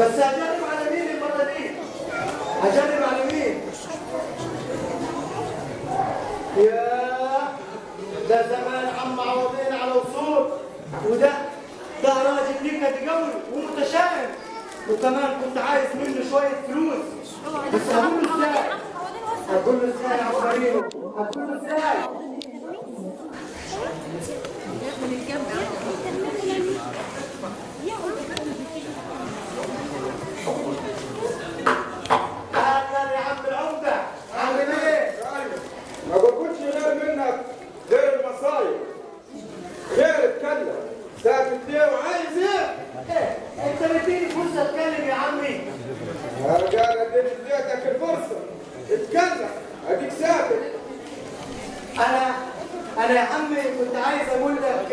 بس هجرب على مين المرة دي؟ هجرب على مين؟ ياه، ده زمان عم عوضين على وصول، وده راجل نكد قوي ومتشائم، وكمان كنت عايز منه شوية فلوس. بس هقول له ازاي؟ هقول له ازاي يا عبقرينو؟ هقول له ازاي؟ اهلا يا عم العمدة، عامل ايه؟ ما باكلش غير منك غير المصايب. غير اتكلم، ساكت ليه وعايز ايه؟ ايه انت مديني فرصة اتكلم يا عمي؟ يا رجال اديتك الفرصة، اتكلم، اديك ساكت. انا يا عمي كنت عايز اقول لك،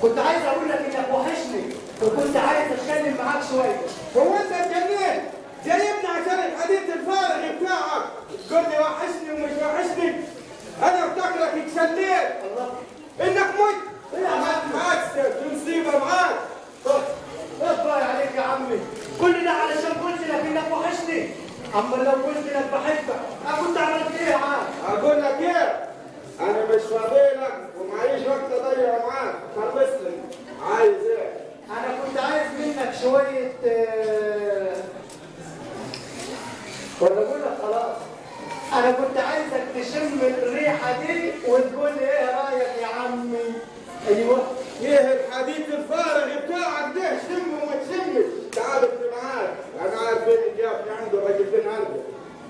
كنت عايز اقول لك انك وحشني، وكنت عايز اتكلم معاك شوية. هو انت اتجننت؟ جايبني عشان الحديث الفارغ بتاعك تقول لي وحشني ومش وحشني؟ انا افتكرك اتشليت. الله، انك مت. ايه يا عمي؟ حادثه في مصيبة معاك. ايه عليك يا عمي؟ كل ده علشان قلت لك انك وحشني. اما لو قلت لك بحبك كنت عملت ايه يا عم؟ اقول لك ايه؟ انا مش فاضي لك ومعيش وقت اضيعه معاك، خلصني. عايز ايه؟ انا كنت عايز منك شوية ولا اقول لك خلاص، انا كنت عايزك تشم الريحة دي وتقول لي ايه رايك يا عمي؟ ايوه. ايه الحديث الفارغ بتاعك ده؟ شم وما تشمش، تعبت معاك، انا عارف ايه اللي جابني عنده الراجل عنده.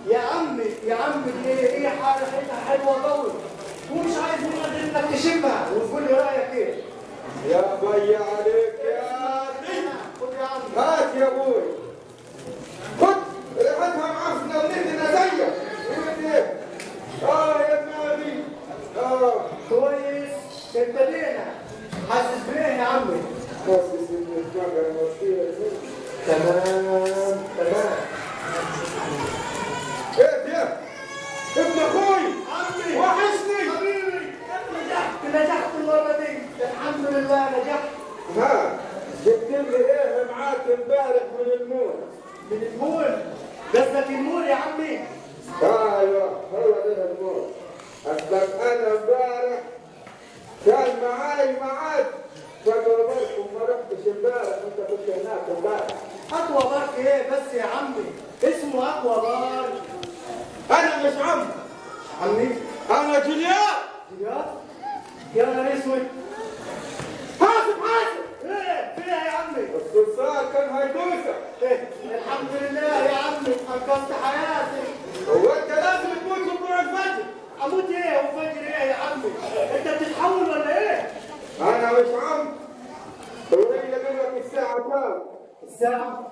يا عمي يا عمي دي ريحه ريحتها حلوة قوي، ومش عايز منك غير انك تشمها وتقول لي رايك ايه. يا بي عليك يا اخي. خد يا عمي. هات يا ابوي، خد، ريحتها معفنه ونتنه زيك. ايه؟ يا دماغي. كويس، ابتدينا. حاسس بايه يا عمي؟ حاسس ان دماغي مصير. تمام تمام. ايه ده؟ ابن اخوي عمي وحشني حبيبي. نجحت نجحت المرة دي، الحمد لله نجحت. ها جبت لي ايه معاك امبارح من المول؟ من المول؟ قصدك المول يا عمي؟ ايوه هو ده المول. اصلك انا امبارح كان معاي ميعاد فجربت وما رحتش امبارح، وانت كنت هناك امبارح. aqua park ايه بس يا عمي؟ اسمه aqua park. انا مش عمي. عمي؟ انا جليان. جليان؟ يا نهار اسود. حاسب حاسب. ايه فيها يا عمي؟ الصرصار كان هيدوسك. ايه الحمد لله يا عمي انقذت حياتي. هو انت لازم تموت في طلوع الفجر. اموت ايه وفجر ايه يا عمي؟ انت بتتحول ولا ايه؟ انا مش عم. هو اللي قال لك الساعة كام؟ الساعة؟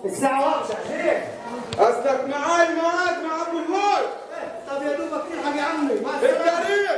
الساعة واحدة ليه؟ اصلك معاي ميعاد مع ابو الهول. إيه؟ طب يا دوبك تلحق يا عمي. مع السلامة. التاريخ.